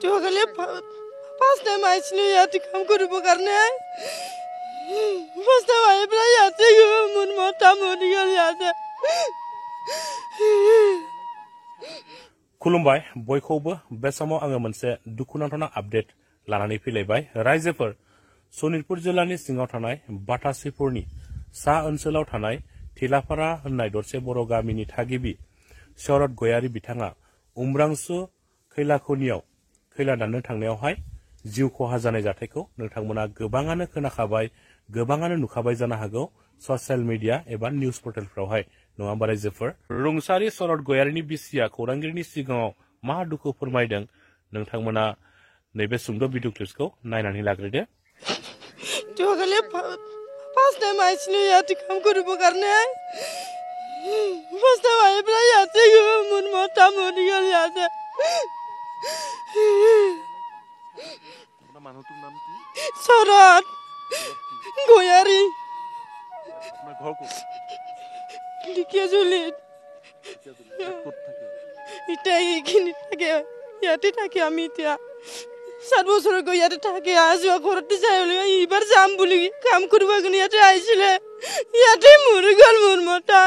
Jogale first time आइसिनो याति काम करू करने फर्स्ट टाइम आए बड़ा याति मुन मोटा मुनी गल याति खुलुमबाय बयखौबो बे समाव आङो मोनसे दुखुनांथाव आपडेट लानानै फैलायबाय रायजोफोर सनितपुर जिल्लानि सिङाव थानाय बाटासिपुरनि सा ओनसोलाव थानाय थिलाफारा होननाय दरसे बर' गामिनि थागिबि शरद गयारी बिथाङा उम्रांसु खैला खनियाव खैला दाननो थांनायावहाय जिउ खहा जानाय जाथायखौ नोंथांमोना गोबाङानो खोनाखाबाय गोबाङानो नुखाबाय जानो हागौ ससियेल मिडिया एबा निउज पर्टेलफोरावहाय नङा होमबा रायजोफोर रुंसारि शरद गयारीनि बिसिया खौरांगिरिनि सिगाङाव मा दुखु फोरमायदों नोंथांमोना नैबे सुंद' भिडिअ क्लिप्सखौ नायनानै लाग्रोदो जोगले फर्स्ट टाइम आइसिनो याति काम करू करने फर्स्ट टाइम आए बड़ा याति मुन मोटा मुनी गल याति মানুহটোৰ নাম কি शरद गयारी আপোনাৰ ঘৰ ক'ত लिखिया जुलित ক'ত থাকে इटा এইখিনি থাকে ইয়াতে থাকে আমি এতিয়া 7 বছৰ গৈ ইয়াতে থাকে আজোৱা ঘৰতে যাই এইবাৰ যাম বুলি কাম কৰিব গনি ইয়াতে আইছিলে ইয়াতে মৰি গল মোৰ মতা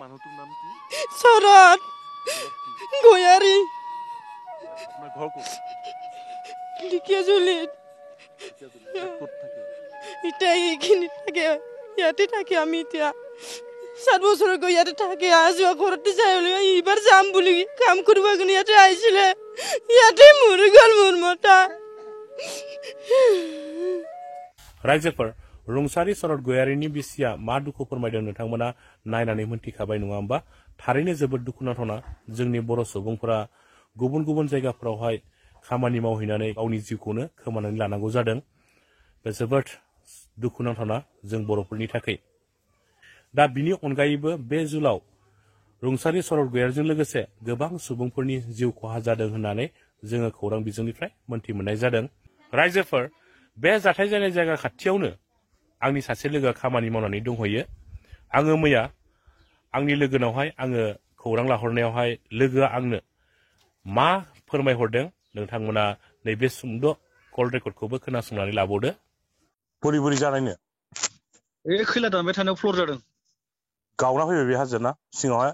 মানুহটোৰ নাম কি শৰদ গয়াৰী আপোনাৰ ঘৰ ক'ত লিখিয়া जुलित ক'ত থাকে ইটা এইখিনি থাকে ইয়াতে থাকে আমি এতিয়া 7 বছৰ গৈ ইয়াতে থাকে আজোৱা ঘৰতে যাই এইবাৰ যাম বুলি কাম কৰিব গনি ইয়াতে আইছিলে ইয়াতে মৰি গল মোৰ মতা रायजोफोर रुंसारि शरद गयारीनि बिसिया मा दुखु फोरमायदों नोंथांमोना नायनानै मोनथिखाबाय नङा होमबा थारैनो जोबोद दुखुनांथावना जोंनि बर' सुबुंफोरा गुबुन गुबुन जायगाफोरावहाय खामानि मावहैनानै गावनि जिउखौनो खोमानानै लानांगौ जादों बे जोबोद दुखुनांथावना जों बर'फोरनि थाखाय दा बिनि अनगायैबो बे जुलाव रुंसारि शरद गयारीजों लोगोसे गोबां सुबुंफोरनि जिउ खहा जादों होननानै जोङो खौरां बिजोंनिफ्राय मोनथि मोननाय जादों रायजोफोर बे जाथाय जानाय जायगा खाथियावनो आंनि सासे लोगोआ खामानि मावनानै दंहैयो आङो मैया आंनि लोगोनावहाय आङो खौरां लाहरनायावहाय लोगोआ आंनो मा फोरमायहरदों नोंथांमोना नैबे सुंद' कल रेकर्डखौबो खोनासंनानै लाबावदो बोरै बोरै जानायनो खैला दानबाय थानायाव फ्लर जादों गावना फैबाय बे हाजोना सिङावहाय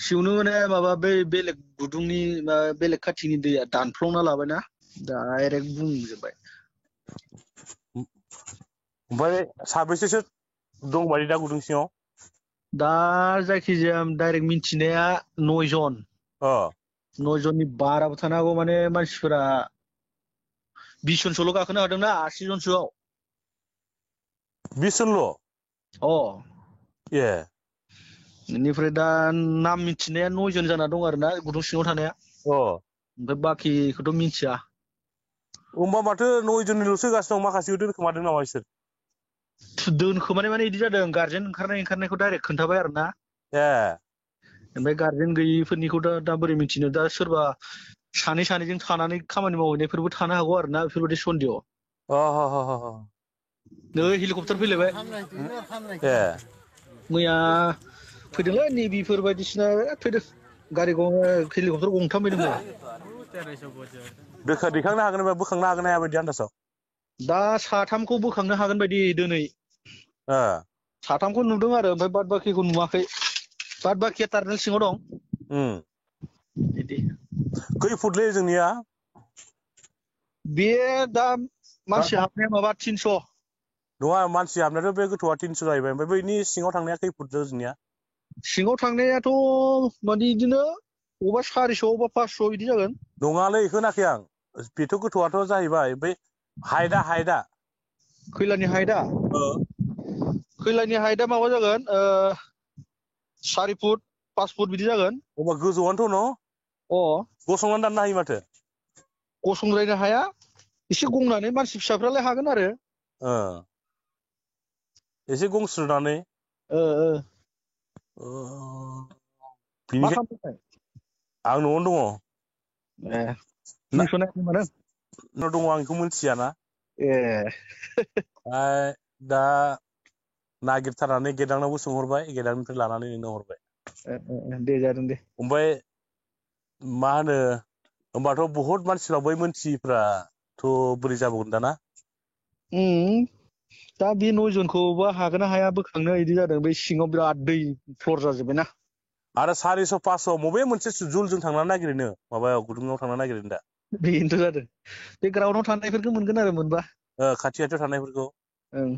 सिवनो माने माबा बै बेलेग गुदुंनि बेलेग खाथिनि दैया दानफ्लंना लाबायना डाइरेक्ट बुंजोबबाय ओमफ्राय साबेसेसो दंबायदि दा गुदुं सिङाव दा जायखिजाया डाइरेक्ट मिन्थिनाया 9 जन 9 जननि बाराबो थानो हागौ माने मानसिफोरा 20 जनसोल' गाखोनो हादोंना 80 जनसोआव 20 जनल' ए बेनिफ्राय दा नाम मिन्थिनाया 9 जन जाना दं आरोना गुदुं सिङाव थानाया ओमफ्राय बाखिखौथ' मिन्थिया होमबा माथो 9 जननिल'सो गासिनो दं माखासेखौ दोनखोमादों नामा बिसोर दोनखोमानाय माने बिदि जादों गार्जेन ओंखारनायखौ डाइरेक्ट खोन्थाबाय आरोना ओमफ्राय गार्जेन गैयिफोरनिखौ दा बोरै मिन्थिनो दा सोरबा सानैजों थानानै खामानि मावहैनायफोरबो थानो हागौ आरोना बेफोरबायदि सन्देह नै हेलिकप्टार फैलायबाय मैया फैदोंलै नेभिफोर बायदिसिना फैदों गारि हेलिकप्टार गंथाम फैदों मैया दैखांनो हागोन बा बोखांनो हागोन हाया बायदि आन्दासाव दा 3खौ बोखांनो हागोन बायदि दिनै 3खौ नुदों आरो ओमफ्राय बाद बाखिखौ नुवाखै बाद बाखिया टार्नेल सिङाव दं बिदि खै फुटलै जोंनिया बे दा मानसि हाबनाया माबा 300 नङा मानसि हाबनायाथ' बे गोथौआ 300 जाहैबाय ओमफ्राय बैनि सिङाव थांनाया खै फुट जोंनिया सिङाव थांनायाथ' माने बिदिनो अबा 400 अबा 500 बिदि जागोन नङालै बेखौ होनाखै आं बेथ' गोथौआथ' जाहैबाय बै हाइटआ खैलानि हाइटआ माबा जागोन 4 फुट 5 फुट बिदि जागोन अबा गोजौआनोथ' न' गसंनानै दाननो हायो माथो गसंद्रायनो हाया एसे गंनानै मानसि फिसाफ्रालाय हागोन आरो एसे गंस्रोनानै मा खालामदों आं न'आवनो दङ दङ आं बेखौ मिथियाना दा नागिरथारनानै गेदांनावबो सोंहरबाय गेदांनिफ्राय लानानै नोंनो हरबाय दे जादों दे ओमफ्राय मा होनो होमबाथ' बहुत मानसिनाव बै मोनथिफ्राथ' बोरै जाबावगोन दाना दा बे 9 जनखौबा हागोन ना हाया बोखांनो इदि जादों बै सिङाव बिराद दै फ्लर जाजोब्बायना आरो 400-500 मबे मोनसे जुलजों थांनो नागिरनो माबायाव गुदुङाव थांनो नागिरनो दा बेनोथ' जादों बे ग्राउन्डआव थानायफोरखौ मोनगोन आरो मोनबा खाथि खाथियाव थानायफोरखौ ओं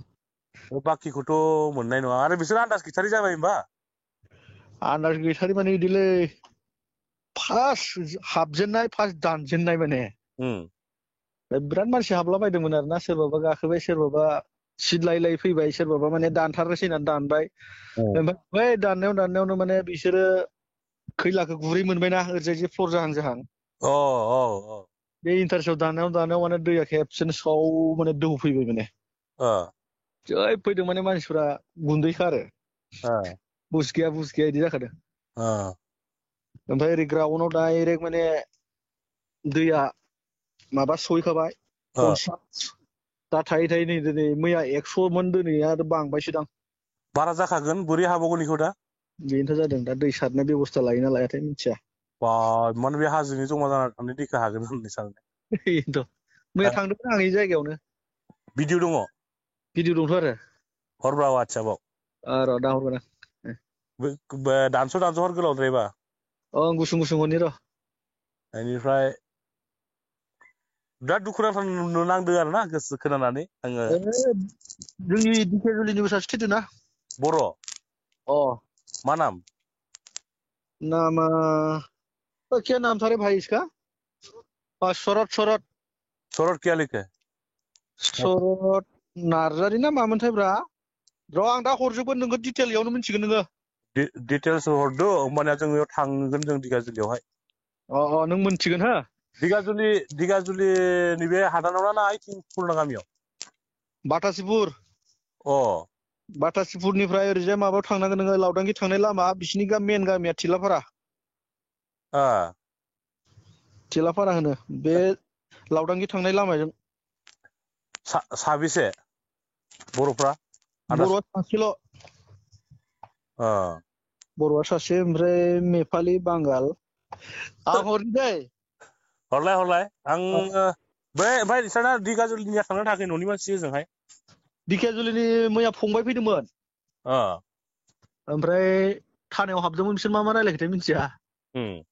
बाखिखौथ' मोननाय नङा आरो बिसोर आन्दाज गैथारै जाबाय होमबा आन्दाज गैथारै माने इदिलै फार्स्ट हाबजेननाय फार्स्ट दानजेननाय माने बिराद मानसि हाबला बायदोंमोन आरो ना सोरबाबा गाखोबाय सोरबाबा सिट लायै लायै फैबाय सोरबाबा माने दानथारनोसै होननानै दानबाय ओमफ्राय बै दाननायावनो माने बिसोरो खैलाखौ गुरै मोनबायना ओरैजाय जे फ्लर जाहां जाहां बे इन्टारेस्टआव दाननायाव माने दैया खेबसेनो साव माने दौफैबाय माने जै फैदों माने मानसिफ्रा गुन्दैखा आरो बुस गैया इदि जाखादों ओमफ्राय ओरै ग्राउन्डआव डाइरेक्ट माने दैया माबा सहैखाबाय 50 दा थायै नै दिनै मैया 100मोन दिनै आरो बांबायसोदां बारा जाखागोन बोरै हाबावगोन बेखौ दा बेनोथ' जादों दा दै सारनाय बेब'स्था लायोना लायाथाय मिथिया माने बे हाजोनि जमा जाना थानाय दैखौ हागोन होननानै सानो बेनोथ' मैया थांदोंमोन आं बे जायगायावनो भिडिअ दङ भिडिअ दंथ' आरो हरब्रा वाट्सएपआव र' दा हरगोन आं दानस' हर गोलावद्रायबा गुसुं हरनि र' बेनिफ्राय बिराद दुखु नांथाव नांदों आरो ना गोसो खोनानानै आङो जोंनि दिखियाजुलिनिबो सासे थैदों ना बर' मा नाम नामा क्या नाम था रे भाई इसका शरद क्या लिखे शरद नार्जारी ना मामोनथाय ब्रा र' आं दा हरजोबगोन नोङो डिटेल इयावनो मिथिगोन नोङो डिटेल्स हरदो होमबानिया जों बेयाव थांगोन जों दिगाजुलियावहाय नों मोनथिगोन हो दिगाजुलिनि बे हादानाव ना आइथिं पुरना गामियाव बाटासिपुर बाटासिपुरनिफ्राय ओरैजाय माबायाव थांनांगोन नोङो लावदांगि थांनाय लामा बिसिनि मेन गामिया थिलाफारा होनो बे लावदांगि थांनाय लामाजों साबेसे बर'फ्रा बर'आ सासेल' बर'आ सासे ओमफ्राय नेपालि बांगाल आं हरनि दै हरलाय आं बै ओमफ्राय नोंसोरना दिगाजुलिनिया थांनो थाखाय न'नि मानसि ओजोंहाय दिखियाजुलिनि मैया फंबाय फैदोंमोन ओमफ्राय थानायाव हाबदोंमोन बिसोर मा रायलायखोथाय मिथिया